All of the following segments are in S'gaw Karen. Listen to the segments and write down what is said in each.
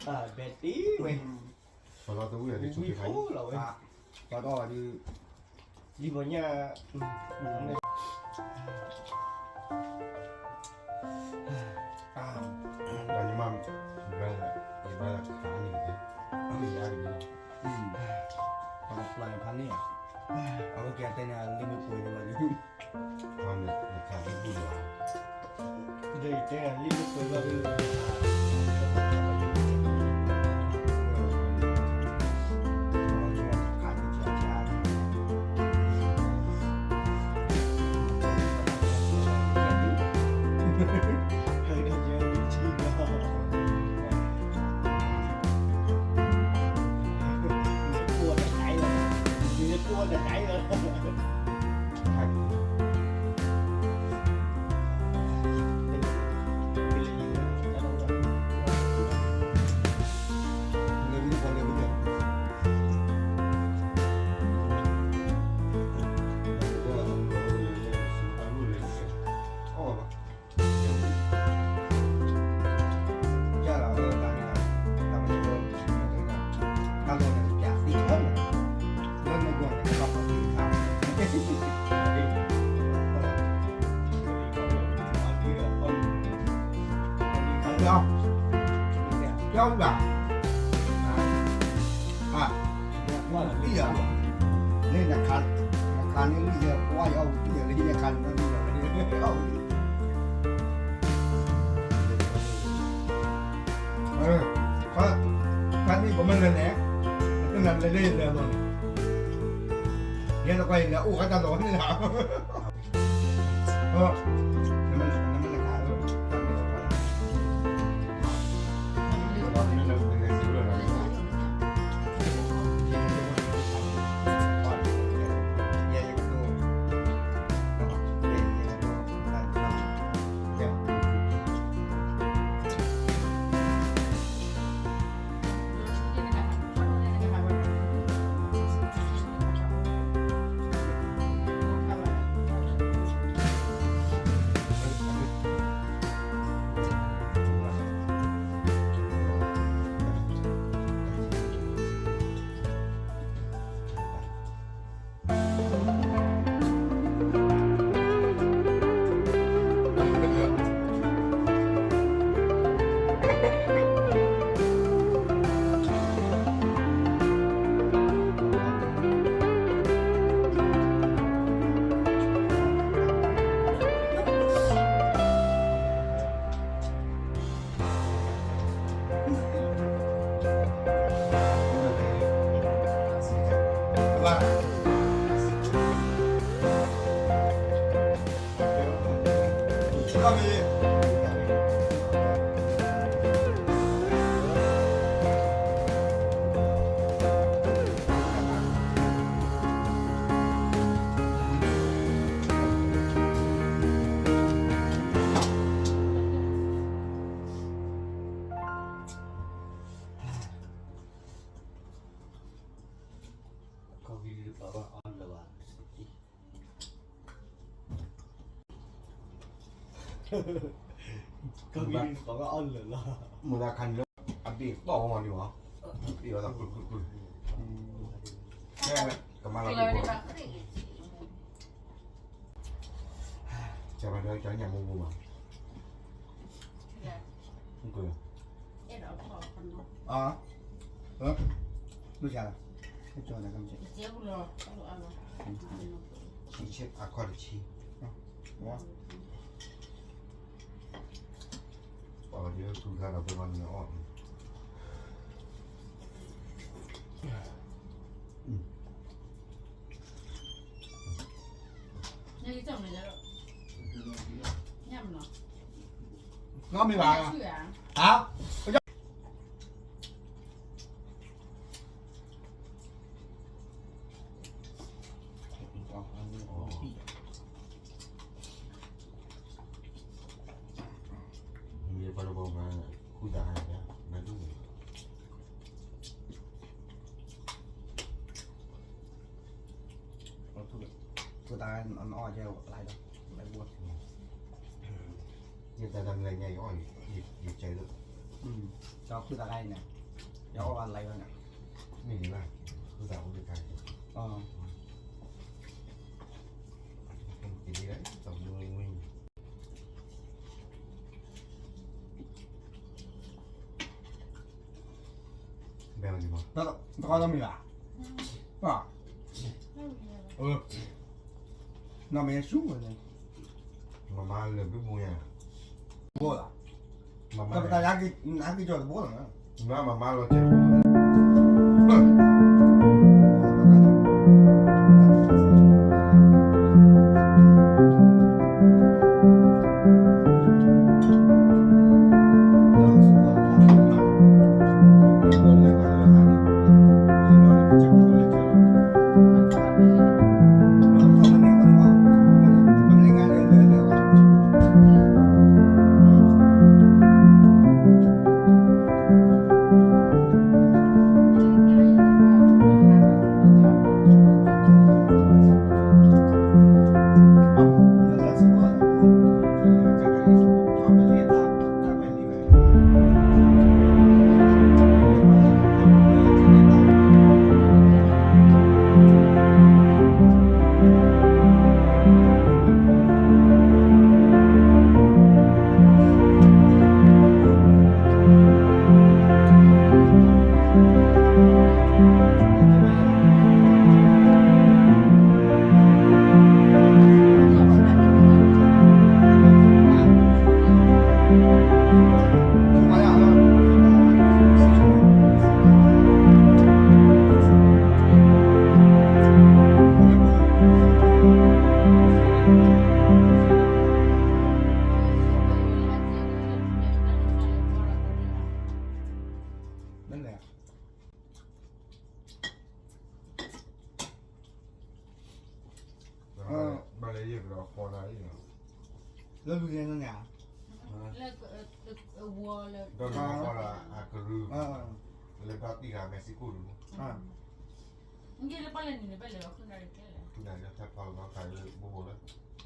ဘဲတ့ဝဲ, ပလီၤတဝံၣ်လီၤဝဲ, ပလီၤတဝံၣ်လီၤဝဲ, လံမီၤညၣ်, ဒီးညီမ, ယဘၣ်ခးန့ၣ်, ယအါတဘျီ, ပျၢ်ဖးန့ၣ်, အဝဲကတဲန့ၣ် လံမ့ၢ်ပှဲၤန့ၣ်ဘၣ်ဒီး ခးလံဘူၣ်လီၤ, ဒီးယတဲန့ၣ် လံမ့ၢ်ပှဲၤဘၣ်ဒီး ကၠီဘၣ်, အၢ, န့ၣ်နခး, နခးန့ၢ်လံယဲ ပှၤယအီၣ်ဝံၤတံၢ်ယဲလၢယခးန့ၢ်လံယဲ အီၣ်ဝံၤတံၢ်, ခါန့ၣ်ပမ့ၢ်လဲၤလဲၤ, နလဲၤလဲၤလဲၤလီၤန့ၣ်, ယဲတကွၢ်ယလဲၤအိၣ်ဃါတၢ်လီၤန့ၣ်လီၤ.မုၢ်သးခါန့ၣ်လၢ အဘ့ၣ်တီၢ်ဝဲဒံးမး, ဘ့ၣ်ဝဲဒၣ်ကွံာ်ကွံာ်ကွံာ်, ကမၤလီၤ, ကၢ်ဘၣ်ဒီးကၠီညၣ်မူပူၤမး, မုၢ်ဆါလီၤ, ကၠီညၣ်မူပူၤ, ဆံဆဲအခီၣ်တဆံ, ပှၤဒီးသူၣ်ခါဒီးပှၤန့ၣ်အီၣ်န့ၣ်, နီၢ်မ့ၢ်ဘၣ်, ဟါ, မ့ၢ်ပှၤတဘီမၤ, ဃုသးဟါ, မၤဒူၣ်န့ၣ်, ဃုသးအီၣ်ကဲလၢဒီး, ယတၢ်တမံၤညါအံၤအီၣ်, ယကဲလၢ, ကၠီဃုသးဂၤအံၤန့ၣ် ယအီၣ်ဘၣ်လၢ်ဘၣ်န့ၣ်, မ့ၢ်လၢ, ဃုသးအိၣ်တခါ, ဘဲဝဲဒ်ဘၣ်, တၢ်တခါတမံၤဘၣ်, နီၢ်မ့ၢ်ဆူၣ်ဝဲန့ၣ်, မမါလၢဘုဘိညါ, ဘိလီၤ, မမါ, နက့ၤကီၤတဘိလီၤ, မမါလီၤကဲး ဘၣ်လဲၣ်ယဲၢ်ကဒီးဃီဒၣ်အံၤ, လၢဘုကဲန့ၣ်န့ၣ်, ဒီးလၢဃီဒၣ်အကရူၢ်, လၢဘၣ်တံၢ်ဃာ် Mexico တမူ, ဖဲဖီလီၤဘၣ်ခါလၢဘိဘိလၢ,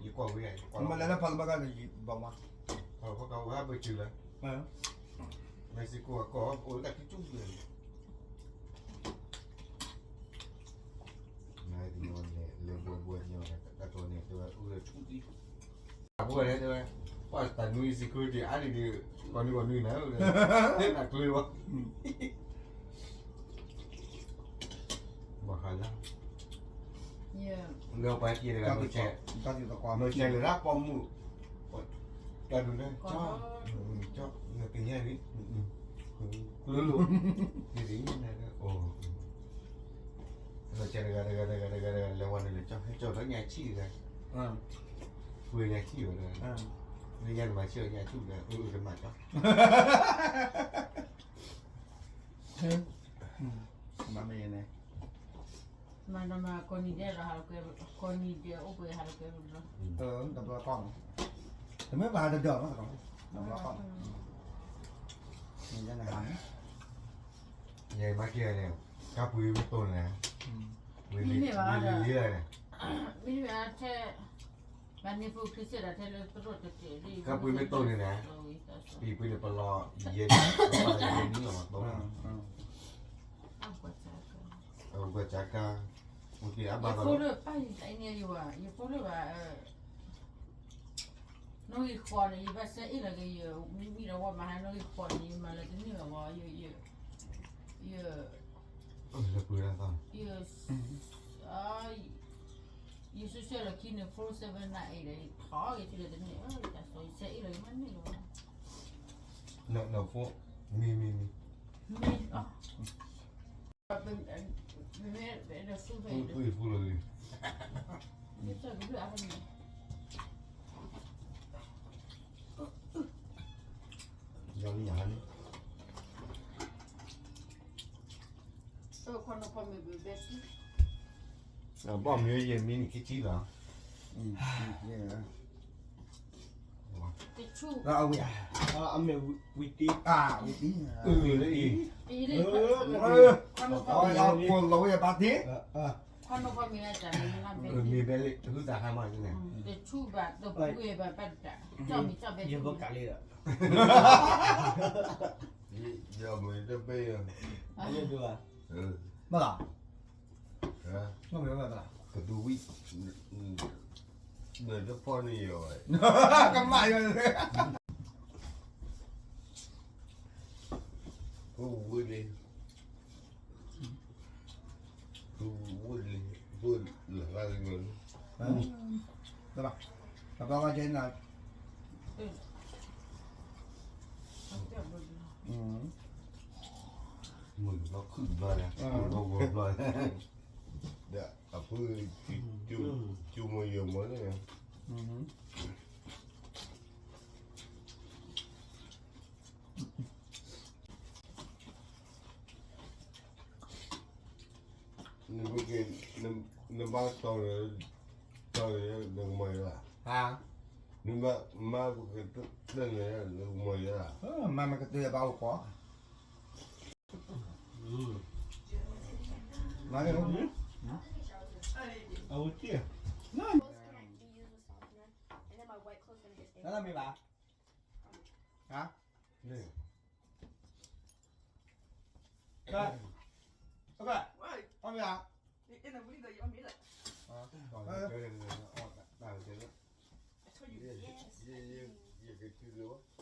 ယကွၢ်ဝဲယကွၢ်လီၤ, မ့ၢ်လၢဖီလီၤဘၣ်ခါန့ၣ်ဘၣ်မး, ဖီလီၤဘၣ်ခါဝဲဟးဘၢၣ်စၢၤလၢ, Mexico အကီၢ်အိၣ်လၢတၢ်ခံကၠူၣ်န့ၣ် နဒ်န့ၣ် လၢဘိဘိန့ၣ် တၢ်ကီန့ၣ် တဲဝဲအိၣ်လၢထူၣ်ဒံး, အဘိန့ၣ်တဲဝဲ, ပှၤတၢ်နွံ security အါန့ၢ်ဒံး, ကိးနွံကိးနွံန့ၣ်, တၢ်ကျၢၤဘၣ်, ဘၣ်ဃးလၢ လၢပှၤက့ၤတဂၤ, နီၢ်ဆဲးလၢတၢ်ပိာ်မုၣ်, တၢ်ဒုးလၢ, ကၠီ, နသ့ၣ်ညါလံ, ကျၢၤလိာ်, နသ့ၣ်ညါလံ, နီၢ်ဆဲးတဂၤတဂၤတဂၤတဂၤတဂၤ လဲၤဝဲန့ၣ်လၢကၠီ, ဟဲကၠီဒီးညၣ်ဆံၣ်တဂၤ, ကွံာ်ညၣ်ဆံၣ်ဝဲတဂၤ, လၢညါန့ၣ်မၤဆံၣ်အီၤညၣ်ဆံၣ်တဂၤ, အၢ အၢ ကမၣ်ကၠီ မၤမ့ၢ်န့ၣ်, မၤဒီးမၤ ကိးနံၤဒဲးဒီးဟးလီၤကွဲ, ကိးနံၤဒဲးအိၣ်ပှဲၤဟးလီၤကွဲဘျီ, တဘျီကီၢ်နီၤ, တမ့ၢ်ဘၣ်ဟးတဒၢးနီၤ, တဘျီကီၢ်, န့ၣ်န့ၣ်ဟးန့ၣ်, ယမၤက့ၤန့ၣ်, ကါပှ့ၤမ့ၢ်တိၢ်န့ၣ်, ဝံၤလံလံလံလံန့ၣ်, မ့မ့ၢ်ထဲ ကါပှ့ၤမ့ၢ်တိၢ်န့ၣ်န့ၣ်, ပံၤပှ့ၤန့ၣ်ပလီၤယဲၢ်နံၣ်, ပလီၤယဲၢ်နံၣ်လီၤမးတိၢ်, အဝဲကွၢ်ကါ, အဘၣ်, ယဖိလၢပၢ်ယတၢ်အံၤန့ၣ်ယဝဲ, ယဖိလၢဘၣ်, နီၣ်ဂံၢ်ဃိးန့ၣ် ယဘၣ်ဆဲအ့ၣ်လီၤက့ၤယမံၤဒီးဝဲမၤဟါ, နီၣ်ဂံၢ်ဃိးန့ၣ် ယမၤလၢတန့ၢ်ဘၣ်ဝဲ, ယ, ယ, ယဆှၢလီၤခံန့ၣ် four seven nine eight ဒီး ယထီၣ်က့ၤထံၣ်လၢတန့ၢ်, ယဆဲအ့ၣ်လီၤယမၤန့ၢ်လီၤ, မ့ၢ်, မ့ၢ်, မ့ၢ်, မ့ၢ်, ဘၣ်မ့ၢ်ယဲၢ်မံးနံးခံဆံလီၤ, အဝဲ, အမ့ၢ်ဝံၤတံၢ်, ဝံၤတံၢ်, လၢအံၤ, လီၤဝဲယပာ်တ့ၢ်, မ့ၢ်ဘဲလၢတဟုသးဟါမးန့ၣ်, ယဘၣ်ကးလံဒီး, ယမ့ၢ်တပ့ၢ်ယၤ, ဘၣ်လီၤ, ကဒူဝံၣ်, နတဖီၣ်န့ၢ်ယၤဝဲ, ကမၣ်ယၤ, ဝံၣ်လံ, ဝံၣ်လံ, ဝံၣ်လံ, လၢ်လၢ်လံ, တဘၣ်, တဘၣ်ကဲနၤ, မုၢ်ဘျီခုၣ်ဘျီလၢ, ဘျီဘျီလၢ, ဒီးအဖု, ကၠူမ့ၢ်ယိာ်မ့ၢ်န့ၣ်, နဘၣ်တီၤန့ၣ်, တီၤန့ၣ် နကမၤယၤလီၤ, နဘၣ်မၤပကတၢၢ်န့ၣ် နကမၤယၤလီၤ, မၤမ့ၢ်ကတၢၢ်ယဘၣ်အိၣ်ခိး, မၤ, အဝဲတ့ၢ်, တၢ်မ့ၢ်ဘၣ်, ဟါ, တၢ်, အီၣ်မ့ၢ်ဧါ, ယကတုၤလၢ,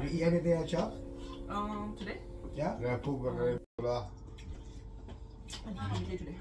You eat anything at shop? Um, today? Yeah. Yeah, food, but, uh, today.